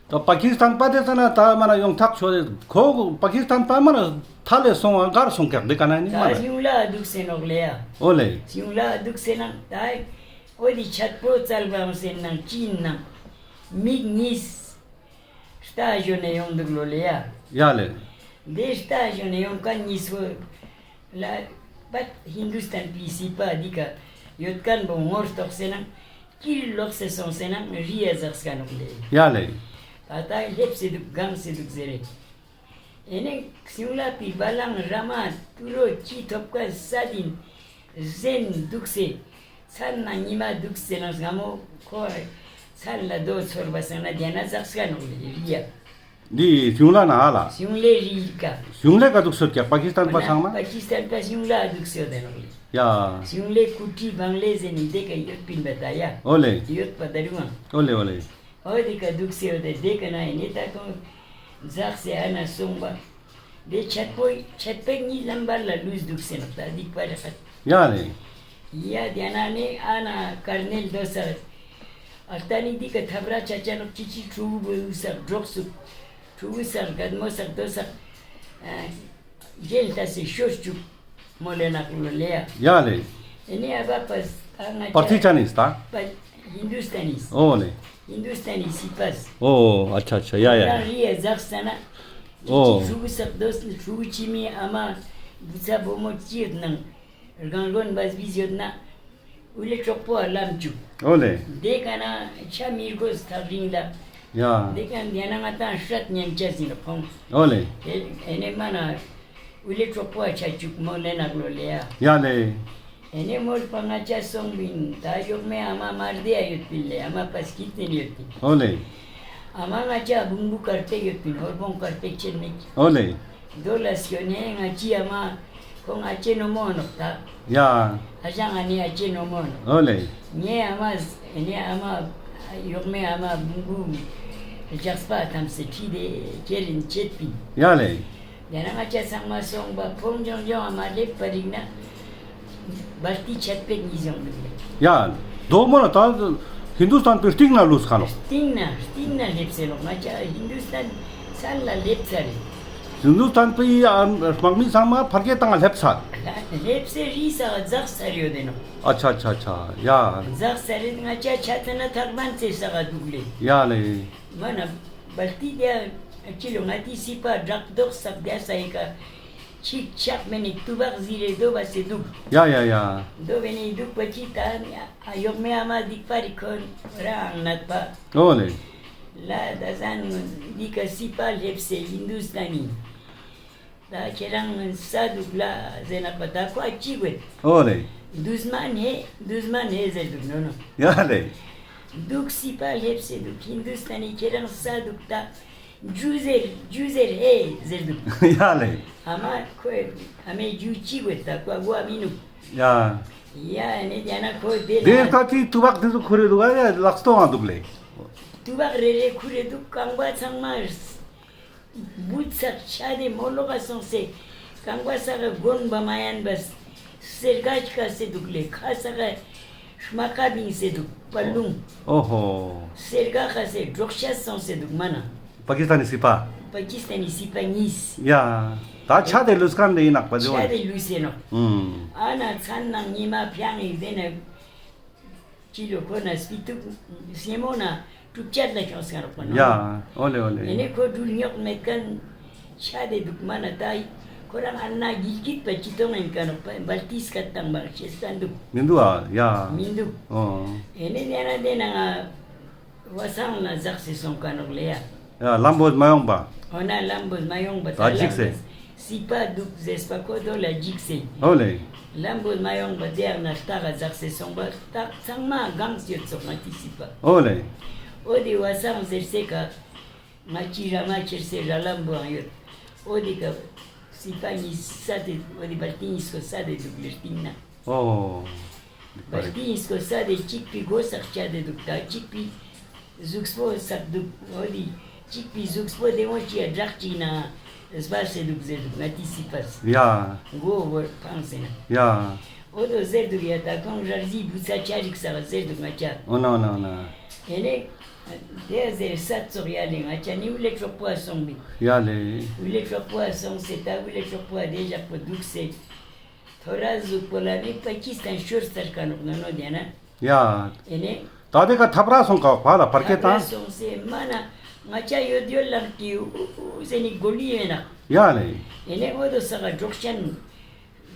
ད་པ་ཀི་སི་ཐན་པ་དེ་ས་ན་ད་མ་ན་ཡོང་ཐག་ཆོད་དེ་ཁོ་པ་ཀི་སི་ཐན་པ་མ་ན་ཐ་ལེ་སོང་བ་གར་སོང་ཀྱག་དེ་ཀ་ན་ནི་མ་ད་ན། ཡུང་ལ་དུག་སེ་ནོག་ལེ་ཡ། ཨོ་ལེ། ཡུང་ལ་དུག་སེ་ན་ད་ཨོ་དི་ཆད་པོ་ཙལ་བའང་སེ་ན་ཅི་ན་མིག་གཉིས་རྟ་ཞོན་ནེ་ཡོང་དུག་ལོ་ལེ་ཡ། ཡ་ལེ། དེ་རྟ་ཞོན་ནེ་ཡོང་ཁན་གཉིས་པོ་ལ་པད་ཧིན་དུ་སྟན་པའི་སི་པ་འདི་ཀ་ཡོད་ཁན་པོ་ངོ་རྟོགས་སེ་ན་ཀིར་ལོག་སེ་སོང་སེ་ན་རི་ཡ་ཟག་ས་ནོག་ལེ། ཡ་ལེ། ད་ད་ལེབས་སེ་དུག་གང་སེ་དུག་ཟེར་རེ། ཨེ་ནེ་སིང་ལ་པི་བ་ལང་ར་མ་ཏུ་རོ་ཅི་ཐོབ་ཀ་ས་དིན་ཟེན་དུག་སེ་ཚན་ན་ཉི་མ་དུག་སེ་ན་སྔ་མོ་ཁོ་ཚན་ལ་དོ་ཚོར་བ་སང་ན་དེ་ན་ཟག་ས་ནོག་ལེ་རི་ཡ། འདི་སིང་ལ་ན་ཨ་ལ། སིང་ལེ་རི་ཀ། སིང་ལེ་ཀ་དུག་སོད་ཀྱག་པ་ཀི་སི་ཐན་པ་ཚང་མ། པ་ཀི་སི་ཐན་པ་སིང་ལ་དུག་སེ་ཡོད་དེ་ནོག་ལེ། ཡ། སིང་ལེ་ཀུ་ཀྲི་བང་ལེ་ཟེར་ནི་དེ་ཀ་ཡོད་པིན་པ་ད་ཡ། ཨོ་ལེ། ཡོད་པ་ད་རུང་ཨ། ཨོ་ལེ་ཨོ་ལེ། ཨོ་དེ་ཀ་དུག་སེ་ཡོད་དེ་དེ་ཀ་ན་ཨེ་ནེ་ད་ཁོང་ཟག་སེ་ཨ་ན་སོང་བ། དེ་ཆད་པོ་ཆད་པེ་ཉིས་ལམ་བར་ལ་ལུས་དུག་སེ་ནོག་ད་སྡིག་པ་རེ་ཁ། ཡ་ལེ། ཡ་དེ་ན་ནི་ཨ་ན་ཀར་ནེལ་དོ་སར་ཨ་ལྟ་ནི་འདི་ཀ་ཐབ་ར་ཆ་ཆ་ནོག་ཅི་ཅི་ཕྲུ་གུ་བོ་སར་འབྲོག་སུག་ཕྲུ་གུ་སར་གད་མོ་སར་དོ་སར་ཨ་ཡེལ་ལྟ་སེ་ཤོར་ཅུག་མོ་ལེ་ནག་ལོ་ལེ་ཡ། ཡ་ལེ། ཨེ་ནེ་ཨ་བ་པས་ཨ་ང་པར་ཐི་ཅ་ནིས་ད། པ་ཧིན་དུ་སྟན་ནིས། ཨོ་ལེ། ཧིན་དུ་སྟན་ནིས་སི་པས། ཨོ་ཨ་ཆ་ཆ་ཡ་ཡ་ཡ། རང་རི་ཡ་ཟག་ས་ན། ཨོ། ཕྲུ་གུ་སག་དོ་ཕྲུ་གུ་ཅི་མི་ཨ་མ་བུ་ཚ་བུ་མོ་ཅི་ཡོད་ནང་རྒན་རྒོན་བས་བིས་ཡོད་ན་འུ་ལེ་གྲོགས་པོ་ཨ་ལམ་ཅུག། ཨོ་ལེ། དེ་ཀ་ན་ཆ་མི་རྒོས་ཐག་རིང་ལ། ཡ། དེ་ཀ་ན་དེ་ན་ང་ཏང་ཧྲད་ཉན་ཆ་ཟིན་ལ་ཕོང་། ཨོ་ལེ། དེ་ཨེ་ནེ་མ་ན་འུ་ལེ་གྲོགས་པོ་ཨ་ཆ་ཅུག་མོ་ལེ་ནག་ལོ་ལེ་ཡ། ཡ་ལེ། ཨེ་ནེ་མོལ་པ་ང་ཅ་སོང་པིན་ད་ཡོག་མེ་ཨ་མ་མར་དེ་ཡ་ཡོད་པིན་ལེ་ཨ་མ་པ་སྐྱིད་ཏེན་ཡོད་པིན། ཨོ་ལེ། ཨ་མ་ང་ཅ་བུང་བུ་ཀར་ཏེ་ཡོད་པིན་ཧོར་བོང་ཀར་ཏེ་ཆེན་མེད། ཨོ་ལེ། དོ་ལ་སྐྱོ་ནེ་ང་ཅི་ཨ་མ་ཁོང་ཨ་ཅེ་ནོ་མོ་ནོག་ད། ཡ། ཨ་ཞང་ཨ་ནེ་ཨ་ཅེ་ནོ་མོ་ནོག། ཨོ་ལེ། ངའི་ཨ་མ་ཨེ་ནེ་ཨ་མ་ཡོག་མེ་ཨ་མ་བུང་བུ་ཇགས་པ་ཐམས་སེ་ཁྲིད་དེ་ཁྱེར་རིན་ཆེད་པིན། ཡ་ལེ། ཡང་ན་ང་ཅ་ཚང་མ་སོང་བ་ཕོང་ཇོང་ཇོང་ཨ་མ་ལེབ་པ་རིག་ན་བལ་ཏི་ཆད་པེ་ཉིས་ཡོང་མི་ལེ། ཡ། དོ་མོ་ན་ད་ཧིན་དུ་སྟན་པའི་སྟིང་ན་ལུས་ཁ་ནོག། སྟིང་ན་སྟིང་ན་ལེབ་སེ་ནོག། ང་ཅ་ཧིན་དུ་སྟན་སན་ལ་ལེབ་ཚར་རེ། ཧིན་དུ་སྟན་པའི་ཨ་དམག་མི་ཚང་མ་ཕར་ཁེ་ཏང་ལེབ་ཚར། ལེབ་སེ་རི་ས་ཛག་ཚར་ཡོད་དེ་ནོག། ཨ་ཆ་ཆ་ཆ་ཡ། ཛག་ཚར་རེ་ང་ཅ་ཆ་ཚ་ན་ཐག་མན་ཚེ་ས་ག་དུག་ལེ། ཡ་ལེ། མ་ན་བལ་ཏི་དེ་ཅི་ལོ་ང་ཏི་སི་པ་བྲག་རྡོག་སག་དེ་ས་ཡི་ཀ་ཅིག་ཆག་མེ་ནི་ཏུ་བག་ཟི་རེ་དོ་བ་སེ་དུག། ཡ་ཡ་ཡ། དོ་བེ་ནི་དུག་པ་ཅི་ད་ཨ་ཡོག་མེ་ཨ་མ་སྡིག་པ་རི་ཁོ་རང་ནད་པ། ཨོ་ལེ། ལ་ད་ཟན་འདི་ཀ་སི་པ་ལེབ་སེ་ཧིན་དུ་སྟན་ནི། ད་ཁྱེད་རང་ས་དུག་ལ་ཟེར་ན་པ་ད་ཁོ་ཅི་གོས། ཨོ་ལེ། དུས་མ་ནེ་དུས་མ་ནེ་ཟེར་དུག་ནོ་ནོ། ཡ་ལེ། དུག་སི་པ་ལེབ་སེ་དུག་ཧིན་དུ་སྟན་ནི་ཁྱེད་རང་ས་དུག་ད་ཇུ་ཟེར་ཇུ་ཟེར་ཧེ་ཟེར་དུག། ཡ་ལེ། ཨ་མ་ཁོས་ཨ་མའི་ཇུ་ཅི་གོས་ད་ཁོ་གོ་ཨ་མི་ནུག། ཡ། ཡ་ནེ་ཡ་ན་ཁོ་དེ་ལ། དེ་ཀ་ཅི་ཏུ་བག་དེ་ཚོ་ཁུ་རེ་དུག་ཨ་ཡ་ལག་སྟོང་ཨ་དུག་ལེ། ཏུ་བག་རེ་རེ་ཁུ་རེ་དུག་རྐང་པ་ཚང་མ། བུ་ཚག་ཆ་དེ་མོ་ལོག་ག་སོང་སེ་རྐང་པ་ས་ག་གོན་པ་མ་ཡན་པ་སེར་ག་ཅི་ཀ་སེ་དུག་ལེ་ཁ་ས་ག་ཤ་མ་ཀ་བིང་སེ་དུག་པ་ལུང་། ཨོ་ཧོ། སེར་ག་ཁ་སེ་འབྲོག་ཤ་སོང་སེ་དུག་མ་ན། པ་ཀི་སི་ཐན་ནི་སི་པ། པ་ཀི་སི་ཐན་ནི་སི་པ་གཉིས། ཡ། ད་ཆ་དེ་ལུས་ཁན་དེ་ཡིན་ནག་པ་དེ་ཆ་བ་དེ་ལུས་སེ་ནོག། ཨུམ། ཨ་ན་ཚན་ནང་ཉི་མ་ཕྱང་ཡིག་དེ་ན། ཅི་ལོ་ཁོ་ན་སྤི་ཏུག་སེ་མོ་ན་གྲུབ་ཆད་ལ་ཁྱོངས་ཀ་རོགས་པ་ནོ། ཡ། ཨོ་ལེ་ཨོ་ལེ། ཨེ་ནེ་ཁོ་འགྲུལ་ཉོག་མེད་ཁན་ཆ་དེ་དུག་མ་ན་ད་ཁོ་རང་ཨ་ན་གིལ་གིད་པ་ཅི་ཏོང་ཨིན་ཀ་ནོག་པ་བལ་ཏིས་ཀ་ཏང་བ་ཤེས་ཀ་དུག། མི་དུག་ཨ་ཡ། མི་དུག། ཨོ། ཨེ་ནེ་ནེ་ན་དེ་ན་ང་བ་སང་ན་ཟག་སེ་སོང་ཀ་ནོག་ལེ་ཡ། ཡ་ལམ་བོ་མ་ཡོང་པ། འོ་ན་ལམ་བོ་མ་ཡོང་པ་ད་ད་ལམ་ཇིགས་སེ། སི་པ་དུག་ཟེར་པ་ཁོ་དོ་ལ་ཇིགས་སེ། ཨོ་ལེ། ལམ་བོ་མ་ཡོང་པ་དེ་ཡང་ན་རྟ་ག་ཟག་སེ་སོང་པ་རྟ་ཚང་མ་གངས་ཡོད་ཙོག་ང་ཏི་སི་པ། ཨོ་ལེ། ཨོ་དེ་བ་སང་ཟེར་སེ་ཀ་ང་ཅི་ར་མ་ཁྱེར་སེ་ར་ལམ་བོའང་ཡོད། ཨོ་དེ་ཀ་སི་པ་ཉིས་ས་དེ་ཨོ་དེ་བལ་ཏི་ཉིས་སོ་ས་དེ་དུག་ལེ་རྟིང་ན། ཨོ། བ་ཏི་ཡིན་སྐོ་ས་དེ་གཅིག་པའི་གོ་སག་ཆ་དེ་འདུག་ད་གཅིག་པའི་གཟུགས་པོ་སག་འདུག་འོ་དེ་གཅིག་པའི་གཟུགས་པོ་དེ་འོ་ཅི་ཡ་བྲག་ཅིག་ན་སྦ་སེ་འདུག་ཟེར་འདུག་ང་ཏི་སི་པས། ཡ། མགོ་བོར་འཕངས་ཟེར་ན། ཡ། འོ་དོ་ཟེར་འདུག་ཡ། ད་ཁོང་ར་རྫི་བུ་ཚ་ཆ་རིག་ས་ཟེར་འདུག་ང་ཅག་འོ་ན་འོ་ན་འོ་ན། ཨེ་ནེ། དེ་ཟེར་ས་ཙོག་ཡ་ལེ། ང་ཅག་ནི་འུ་ལེ་གྲོགས་པོ་ཨ་སོང་བི། ཡ་ལེ། འུ་ལེ་གྲོགས་པོ་ཨ་སོང་སེ་ད་འུ་ལེ་གྲོགས་པོ་ཨ་དེ་ཞག་པོ་འདུག་སེ། ཐོ་ར་ཟུག་པོ་ལ་ནི་པ་ཀི་སི་ཐན་ཤོར་ཚར་ཀ་ནོག་ནོ་ནོ་དེ་ན། ཡ། ཨེ་ནེ། ད་དེ་ཀ་ཐབ་ར་སོང་ཀ་བ་ལ་བར་ཀེ་ཐབ་ར་ཏང་། སོང་སེ་མ་ན་ང་ཅག་ཡོད་ཡོད་ལག་གི་འུ་འུ་ཟེར་ནི་གོ་ལི་ཡོད་ན། ཡ་ལེ། ཨེ་ནེ་འོ་དོ་ས་ག་འབྲོག་ཆེན་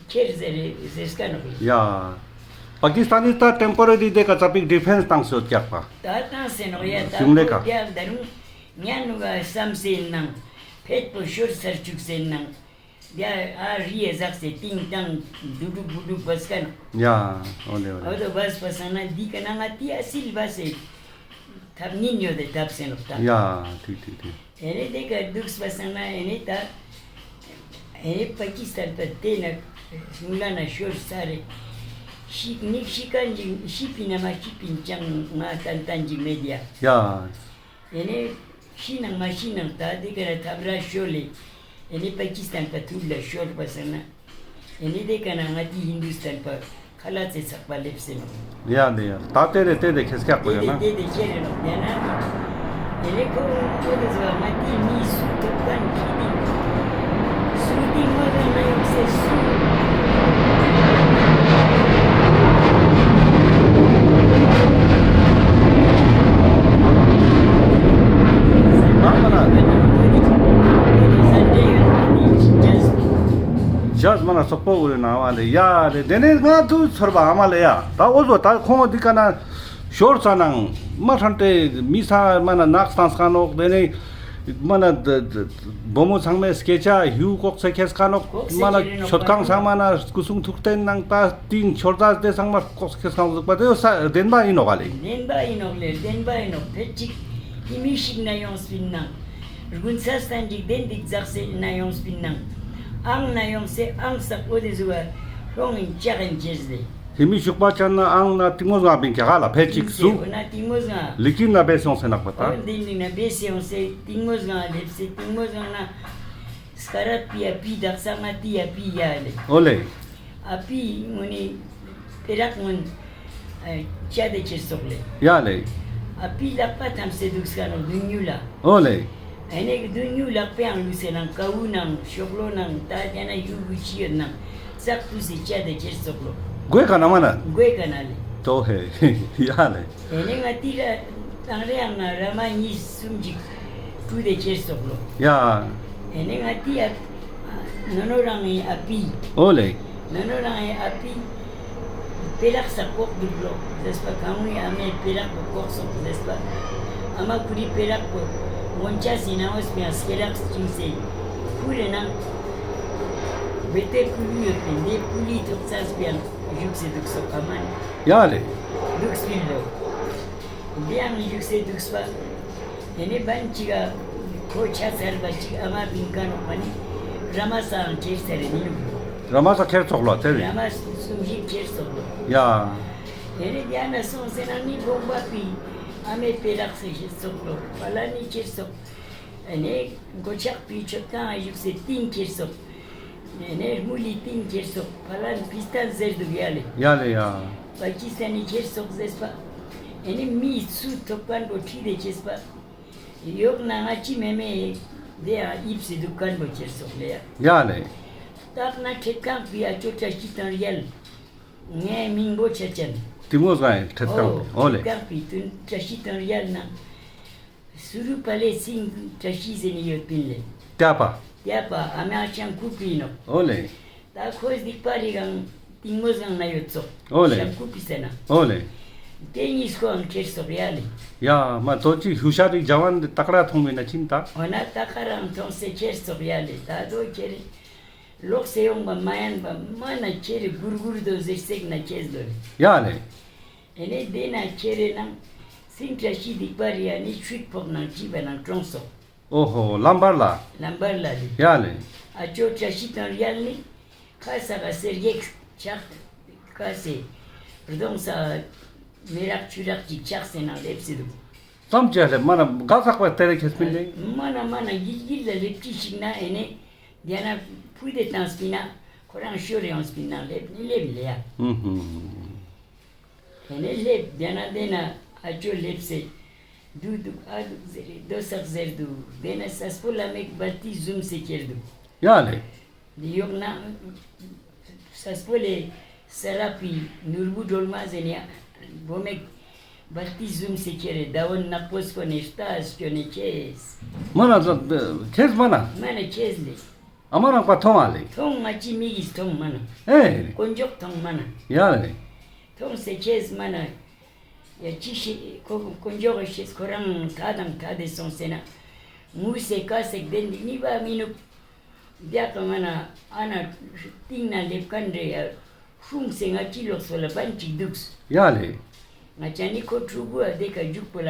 ཁྱེར་ཟེར་རེ་ཟེར་སྐ་ནོག་ཡ། པ་ཀི་སི་ཐན་ནི་ད་ཊེམ་པོ་རེ་རི་དེ་ཀ་ཙ་པིག་ཌི་ཕེན་སི་ཏང་སོ་ཀྱག་པ། ད་ཏང་སེ་ནོག་ཡ། ད་གཞུང་ལས་ཀ་ཁོ་ཀྱག་ད་རུང་ཉན་ནུ་ག་སམ་སེ་ནང་ཕེད་པོ་ཤོར་ཚར་ཅུག་སེ་ནང་། ཡ་ཨ་རི་ཡ་ཟག་སེ་ཏིང་ཏང་འདུག་འདུག་འདུག་འདུག་བ་སྐ་ནོག་ཡ། འོ་ལེ་འོ་ལེ། འོ་དོ་བ་སི་བ་སང་ན་འདི་ཀ་ན་ང་ཏི་ཨ་སིལ་བ་སེ་ཐབ་ཉིན་ཡོད་དེ་ཐབ་སེ་ནོག་ད། ཡ། ཐིག་ཐིག་ཐིག་ཨེ་ནེ་དེ་ཀ་འདུག་སྤ་སང་ན་ཨེ་ནེ་ད། ཨེ་ནེ་པ་ཀི་སི་ཐན་པ་དེ་ན་སུང་ལ་ན་ཤོར་ས་རེ། ཤི་ནིག་ཤི་ཀན་ཅིག་ཤི་པིན་ན་མ་ཤི་པིན་ཅང་ང་ཏན་ཏན་ཅིག་མེད་ཡ། ཡ། ཨེ་ནེ་ཤི་ནང་མ་ཤི་ནང་ད་དེ་ཀ་ན་ཐབ་ར་ཤོར་ལེ། ཨེ་ནེ་པ་ཀི་སི་ཐན་པ་ཐུར་ལ་ཤོར་བ་སང་ན། ཨེ་ནེ་དེ་ཀ་ན་ང་ཏི་ཧིན་དུ་སི་ཐན་པ་ཁ་ལ་ཙེ་ཚག་པ་ལེབ་སེ་ནོག་ཡ་ལེ་ཡ། ད་དེ་རེ་དེ་དེ་ཁེ་སྐྱག་པོ་ཡོད་ན། དེ་དེ་དེ་ཁེ་རེ་ནོག་ཡ་ན། ཨེ་ནེ་ཁོ་ཁོ་དེ་ཟོ་ང་ཏི་མི་སུ་ཐོབ་ཁན་ཁི་ཏི་སུ་ཏི་མོ་ཟོ་ན་ཡོང་སེ་སུ། ཇཱས་མ་ན་སོག་པོ་འུ་རེ་ན་བ་ལེ་ཡ་ལེ། དེ་ནེ་ང་དུ་ཚོར་བ་ཨ་མ་ལེ་ཡ། ད་འོ་ཟོ་ད་ཁོང་འདི་ཀ་ན་ཤོར་ས་ནང་མ་ཧྲན་ཏེ་མི་ས་མ་ན་ནག་སྟངས་ཀ་ནོག་དེ་ནེ་མ་ན་བུ་མོ་ཚང་མའི་སྐད་ཆ་ཧིའུ་ལྐོག་སེ་ཁེས་ཀ་ནོག་ལྐོག་སེ་མ་ན་ཁེ་རེ་ནོག་ཆོད་ཁང་ཚང་མ་ན་སྐུ་གསུང་ཐུགས་རྟེན་ནང་ད་ཏིང་ཆོར་ད་དེ་ཚང་མ་ལྐོག་སེ་ཁེས་ཀ་ནོག་ཟུག་པ་དེ་ས་བདེན་པ་ཡིན་ནོག་ཨ་ལེ། བདེན་པ་ཡིན་ནོག་ལེ། བདེན་པ་ཡིན་ནོག་ཕེད་ཅིག་ཧི་མི་ཤིག་ན་ཡོང་སྤིན་ནང་། རྒུན་ས་སྟན་ཅིག་དེན་དིག་ཛག་སེ་ན་ཡོང་སྤིན་ནང་། ཨང་ན་ཡོང་སེ་ཨང་སག་པོ་དེ་ཟུ་བ་ལྷོང་ཡིན་ཅག་ཡིན་ཅེས་ལེ། ཧི་མི་ཤུག་པ་ཅན་ན་ཨང་ན་ཏིང་མོ་ཟང་བིན་ཀྱ་ག་ལ་ཕེད་ཅིག་སུ། འོ་ན་ཏིང་མོ་ཟང་། ལི་ཀིན་ན་བེ་སོང་སེ་ནག་པ་ད། འོ་འདི་ནི་ན་བེ་སེ་ཡོང་སེ་ཏིང་མོ་ཟང་ལེབ་སེ་ཏིང་མོ་ཟང་ན། སྐ་རད་པི་ཨ་པི་དག་ས་ང་ཏི་ཨ་པི་ཡ་ལེ། འོ་ལེ། ཨ་པི་ངུན་ནི་པེ་རག་ངུན་ཨ་ཅ་དེ་ཁྱེར་སོག་ལེ། ཡ་ལེ། ཨ་པི་ལག་པ་ཐམ་སེ་དུག་ས་ནོག་དུན་ཉུ་ལ། འོ་ལེ། ཨ་ནེ་གི་དུན་ཉུ་ལག་པའང་ལུས་སེ་ནང་ཀ་བུ་ནང་ཤོག་ལོ་ནང་ད་ཏེ་ན་ཡུ་གུ་ཅི་ཡོད་ནང་ཙག་ཏུ་སེ་ཅ་དེ་ཁྱེར་སོག་ལོ། གོས་ཀ་ན་མ་ན། གོས་ཀ་ན་ལེ། ཏོ་ཧེ། ཡ་ལེ། ཨེ་ནེ་ང་ཏི་ར་ཏང་རེ་ཡང་ན་ར་མ་ཉིས་སུམ་ཅིག་ཀྲུ་དེ་ཁྱེར་སོག་ལོ། ཡ། ཨེ་ནེ་ང་ཏི་ཡ་ནོ་ནོ་རང་ངི་ཨ་པི། འོ་ལེ། ནོ་ནོ་རང་ངི་ཨ་པི་པེ་རག་ས་ཀོག་དུག་ལོ་ཟེར་པ། གང་ངི་ཨ་མའི་པེ་རག་པོ་ཀོག་སོག་ཟེར་པ། ཨ་མ་ཁུ་རི་པེ་རག་པོ་ངོན་ཆ་སི་ན་འོ་སྤེ་ཡང་སྐེ་རག་ཅིང་སེ་ཁུ་རེ་ནང་བེ་ཏེ་ཀུ་ལུ་ཡོད་པིན་དེ་ཀུ་ལི་ཐོག་ཚ་སྤེ་ཡང་བཞུགས་སེ་དུག་སོག་ཨ་མ་ནི། ཡ་ལེ། དུག་སྤིན་ལོ། དེ་ཡང་བཞུགས་སེ་དུག་སྤ། དེ་ནེ་བན་ཅིག་ག་ཁོ་ཆ་ཚར་བ་ཅིག་ཨ་མ་བིང་ཀ་ནོག་པ་ནི་ར་མ་ས་ཡང་ཁྱེར་ཚར་རེ་ནི་ལུག་ལོ། ར་མ་ས་ཁྱེར་སོག་ལོ་ཚེ་རེ། ར་མ་སུམ་ཞིག་ཁྱེར་སོག་ལོ། ཡ། དེ་ནེ་དེ་ན་སོང་སེ་ན་ནི་དགོང་པ་པི་ཨ་མའི་པེ་རག་སེ་ཁྱེར་སོག་ལོ། པ་ལ་ནི་ཁྱེར་སོག། དེ་ནེ་མགོ་ཆག་པི་ཆོད་ཁང་བཞུགས་སེ་ཏིང་ཁྱེར་སོག། ནེ་ནེ་མུ་ལི་ཏིང་ཁྱེར་སོག། ཕ་ལན་ཕི་སྟན་ཟེར་དུག་ཡ་ལེ། ཡ་ལེ་ཡ། པ་ཀི་སི་ཐན་ནི་ཁྱེར་སོག་ཟེར་པ། ཨེ་ནེ་མི་སུ་ཐོབ་ཁན་པོ་ཁྲིད་དེ་ཁྱེར་པ། ཡོག་ན་ང་ཅི་མེ་མེ་དེ་ཡང་ཨིབ་སེ་དུག་ཁན་པོ་ཁྱེར་སོག་ལེ་ཡ། ཡ་ལེ། ཏག་ན་ཁྲེད་ཁང་པི་ཨ་ཅོ་བཀྲ་ཤིས་དང་རྒྱལ། ངའི་མིང་པོ་ཆ་ཅན། ཏིང་མོ་ཟང་ཁྲེད་ཁང་པི། འོ་ལེ། ཁྲེད་ཁང་པི་དུན་བཀྲ་ཤིས་དང་རྒྱལ་ན། སུ་རུ་པ་ལེ་སིང་བཀྲ་ཤིས་ཟེར་ནི་ཡོད་པིན་ལེ། ཏེ་པ། ཏེ་པ་ཨ་མ་ཤང་ཀུ་པི་ནོག། འོ་ལེ། ད་ཁོས་སྡིག་པ་རི་གང་ཏིང་མོ་ཟང་ན་ཡོད་ཙོག། འོ་ལེ། ཤང་ཀུ་པི་ཟེར་ན། འོ་ལེ། ཏེ་ཉིས་ཀོའང་ཁྱེར་སོག་ཡ་ལེ། ཡ་མ་ཏོ་ཅི་ཧུ་ཤ་རི་ཇ་ཝན་དེ་ཏག་ར་ཐོང་མེ་ན་ཅིན་ད། འོ་ན་ཏག་ར་ཐོང་སེ་ཁྱེར་སོག་ཡ་ལེ། ད་དོ་ཁྱེར་ལོག་སེ་ཡོང་བ་མ་ཡན་པ་མ་ན་ཁྱེར་གུར་གུར་དོ་ཟེར་སེག་ན་ཁྱེར་དོ་ལེ། ཡ་ལེ། ཨེ་ནེ་དེ་ན་ཁྱེར་རེ་ནང་སིང་བཀྲ་ཤིས་སྡིག་པ་རི་ཡ་ནི་ཆུད་ཕོག་ནང་ཅི་བ་ནང་གྲོངས་སོག། འོ་ཧོ་ལམ་བར་ལ། ལམ་བར་ལ་ལེ། ཡ་ལེ། ཨ་ཅོ་བཀྲ་ཤིས་དང་རྒྱལ་ནི་ཁ་ས་ག་སེར་གེག་ཆག་ཁ་སེ། རྡོང་ས་མེ་རག་ཆུ་རག་ཅིག་ཆགས་སེ་ནང་ལེབས་སེ་དུག། ཙམ་ཅིག་ལེབས་མ་ན་ག་ཚག་པ་ཏེ་རེ་ཁེས་པིན་ལེ། མ་ན་མ་ན་གིལ་གིལ་ལ་ལེབས་ཅི་ཞིག་ན་ཨེ་ནེ་དེ་ན་ཕུད་དེ་བཏང་སྤིན་ན་ཁོ་རང་ཤོར་ཡོང་སྤིན་ན་ལེབས་ནི་ལེབས་ལེ་ཡ། ཧུམ་ཧུམ། ཨེ་ནེ་ལེབས་དེ་ན་དེ་ན་ཨ་ཅོ་ལེབས་སེ་དུག་དུག་ཨ་དུག་ཟེར་རེ་རྡོ་སག་ཟེར་དུག། དེ་ན་སས་པོ་ལ་མེག་བལ་ཏི་ཟུམ་སེ་ཁྱེར་དུག། ཡ་ལེ། དེ་ཡོག་ན་སས་པོ་ལེ་ས་རག་པི་ནོར་བུ་སྒྲོལ་མ་ཟེར་ནི་ཡ་བོ་མེག་བལ་ཏི་ཟུམ་སེ་ཁྱེར་རེ་ཟླ་བོ་ནག་པོ་སྤོ་ནེ་ལྟ་སྐྱོ་ནེ་ཁྱེར། མ་ན་ཁྱེར་མ་ན། མ་ན་ཁྱེར་ལེ། ཨ་མ་རང་པ་ཐོང་ཨ་ལེ། ཐོང་ང་ཅི་མིག་གིས་ཐོང་མ་ན། ཨེ། དཀོན་མཆོག་ཐོང་མ་ན། ཡ་ལེ། ཐོང་སེ་ཁྱེར་མ་ན། ཡ་ཅི་ཤེས་ཁོ་དཀོན་མཆོག་གི་ཤེས་ཁོ་རང་ཐ་དང་ཐ་དེ་སོང་སེ་ན། ངུས་སེ་ཀ་སེ་དེན་དེ་ནི་བ་མི་ནུག། བདག་ག་མ་ན་ཨ་ན་སྟིང་ན་ལེབ་ཁན་རེ་ཡ་ཧྲུང་སེ་ང་ཅི་ལོག་སོ་ལ་བན་ཅིག་དུགས། ཡ་ལེ། ང་ཅ་ནི་ཁོ་ཕྲུ་གུ་ཨ་དེ་ཀ་ཇུག་པོ་ལ་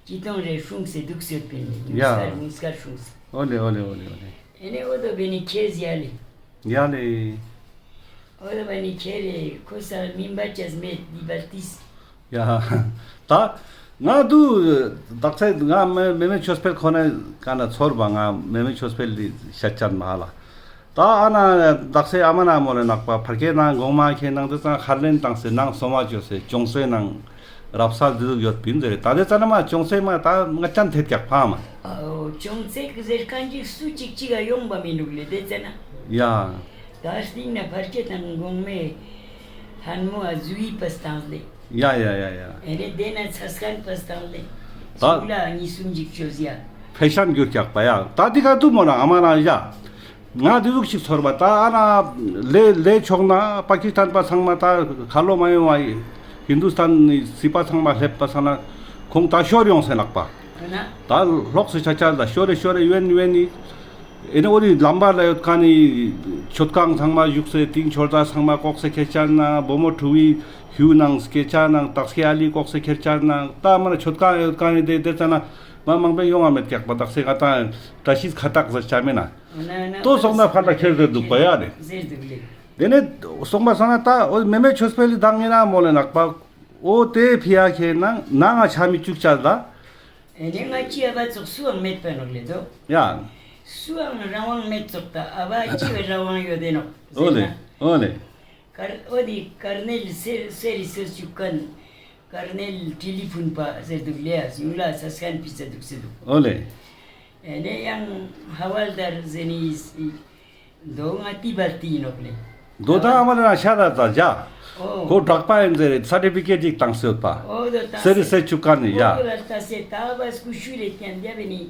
ཅི་ཏོང་རེ་ཧྲུང་སེ་དུགས་ཡོད་པིན་ནི་ཡ། ངུས་ཀར་ངུས་ཀར་ཧྲུང་སེ། ཨོ་ལེ་ཨོ་ལེ་ཨོ་ལེ་ཨོ་ལེ། ཨེ་ནེ་ཨོ་དོ་བེ་ནི་ཁྱེར་ཡ་ལེ། ཡ་ལེ། ཨོ་དོ་བེ་ནི་ཁྱེར་རེ་ཁོ་ས་མིན་པ་ཅས་མེད་དི་བལ་ཏིས། ཡ། ད་ང་དུ་དག་ས་ང་མེ་མེ་མེ་ཆོས་འཕེལ་ཁོ་ན་ཀ་ན་ཚོར་བ་ང་མེ་མེ་ཆོས་འཕེལ་ལི་ཤ་ཅན་མ་ལ། ད་ཨ་ན་དག་ས་ཨ་མ་ན་མོ་ལེ་ནག་པ་ཕར་ཁེ་ནང་གོང་མ་ཁེ་ནང་དེ་ཚང་ཧར་ལེན་བཏང་སེ་ནང་སོ་མ་ཅོས་སེ་ཅོང་སེ་ནང་རབ་གསལ་དེ་ཟུག་ཡོད་པིན་ཟེར་རེ། ད་དེ་ཙ་ན་མ་ཅོང་སེ་མ་ད་ང་ཅན་ཐེབས་ཀྱག་ཕ་མ། ཨོ་ཅོང་སེ་ཟེར་ཁན་ཅིག་སུ་ཅིག་ཅིག་ག་ཡོང་བ་མི་ནུག་ལེ་དེ་ཙ་ན། ཡ། ད་སྟིང་ན་ཕར་ཁེ་དང་གོང་མེ་ཧན་མོ་ཨ་ཟུ་ཡི་པ་སྟངས་ལེ། ཡ་ཡ་ཡ་ཡ། ཨེ་ནེ་དེ་ན་ཚ་སྐན་པ་སྟངས་ལེ། ད་སུ་ལ་ཉིས་སུམ་ཅིག་ཅོས་ཡ། ཕེ་ཤན་གྱུར་ཀྱག་པ་ཡ། ད་དེ་ག་དུ་མོ་ན་ཨ་མ་ན་ཡ། ང་དེ་ཟུག་ཞིག་ཚོར་བ་ད་ཨ་ན་ལེ་ལེ་ཆོག་ན་པ་ཀི་སྟན་པ་ཚང་མ་ད་ཁ་ལོ་མ་ཡོང་བ་ཧིན་དུ་སྟན་ནི་སི་པ་ཚང་མ་ལེབས་པ་ས་ན་ཁོང་ད་ཤོར་ཡོང་སེ་ནག་པ། ད་ལོག་སེ་ཆ་ཆ་ད་ཤོར་རེ་ཤོར་རེ་ཡོན་ཡོན་ནི། ཨེ་ནེ་འོ་དི་ལམ་བར་ལ་ཡོད་ཁན་ནི་མཆོད་ཁང་ཚང་མ་བཞུགས་སེ་ཏིང་ཆོར་ད་ཚང་མ་ལྐོག་སེ་ཁྱེར་ཆ་ན་བུ་མོ་ཕྲུ་གུའི་ཧུ་ནང་སྐྱེ་ཆ་ན་དག་སྐྱེ་ཨ་ལི་ལྐོག་སེ་ཁྱེར་ཆ་ན་ད་མ་ན་མཆོད་ཁང་ཡོད་ཁན་ནི་དེ་དེ་ཙ་ན་མ་མང་པོ་ཡོང་ང་མེད་ཀྱག་པ་དག་སེ་ང་ད་བཀྲ་ཤིས་ཁ་བཏགས་ཟེར་ཆ་མེད་ན། ཏོ་སོང་ན་ཕར་ལ་ཁྱེར་ཟེར་འདུག་པ་ཡ་ནི། དེ་ནས་སོང་པ་སང་ན་ད་འོ་མེ་མེ་ཆོས་འཕེལ་ལི་དང་ངེ་ན་མོ་ལེ་ནག་པ་འོ་དེ་ཕི་ཡ་ཁྱེར་ན་ན་ང་ཆ་མི་བཅུག་ཆ་ད། ཨེ་ནེ་ང་ཅི་ཨ་བ་ཙོགས་སུའང་མེད་པ་ནོག་ལེ་དོ། ཡ། སུའང་རང་དབང་མེད་ཙོགས་ད་ཨ་བ་ཅི་བའི་རང་དབང་ཡོད་དེ་ནོག་ཟེར་ན། ཨོ་ལེ། ཨོ་ལེ། ཀར་འོ་དི་ཀར་ནེལ་སེ་སེ་རི་སེ་ཅུག་ཁན་ཀར་ནེལ་ཊི་ལི་ཕུན་པ་ཟེར་འདུག་ལེ་ཡ་ཡུང་ལ་ས་སྐན་ཕི་ས་འདུག་ཟེར་འདུག་ཨོ་ལེ། ཨེ་ནེ་ཡང་ཧ་ཝལ་དར་ཟེར་ནི་དོ་ང་ཏི་བལ་ཏི་ཡིན་ནོག་ལེ། དོ་ད་ཨ་མ་ར་ཤ་ད་ད་ཇ། ཨོ། ཁོ་གྲགས་པ་ཡིན་ཟེར་སར་ཊི་ཕི་ཀེཊ་ཅིག་བཏང་སེ་ཡོད་པ། ཨོ་དོ་ད་སེ་རི་སེ་ཅུག་ཁན་ནི་ཡ། ཨོ་དོ་ད་སེ་ད་བ་སྐུ་ཤུ་རེ་ཀྱང་རྒྱབ་ནི་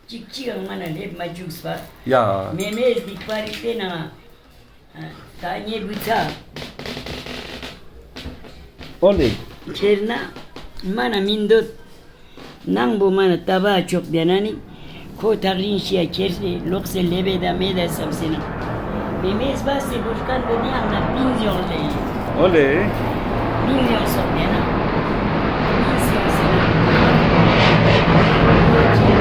ཅིག་ཅིག་ཨང་མ་ན་ལེབ་མ་བཅུག་པ། ཡ། མེ་མེ་སྡིག་པ་རིག་པའི་ནང་། ད་ངའི་བུ་ཚ། ཨོ་ལེ། ཁྱེར་ན་མ་ན་མིན་འདོད། ནང་བོ་མ་ན་ལྟ་བ་ཆོག་དེ་ན་ནི། ཁོ་ཐག་རིང་ཤི་ཡ་ཁྱེར་སེ་ལོག་སེ་ལེབ་བེ་ད་མེད་ད་བསམ་སེ་ན། མེ་མེ་སྦ་སེ་བུར་ཀན་བོ་ནི་ཨང་ན་པིན་ཡོང་ལེ། ཨོ་ལེ། པིན་ཡོང་སོག་དེ་ན། པིན་ཡོང་སེ་ན།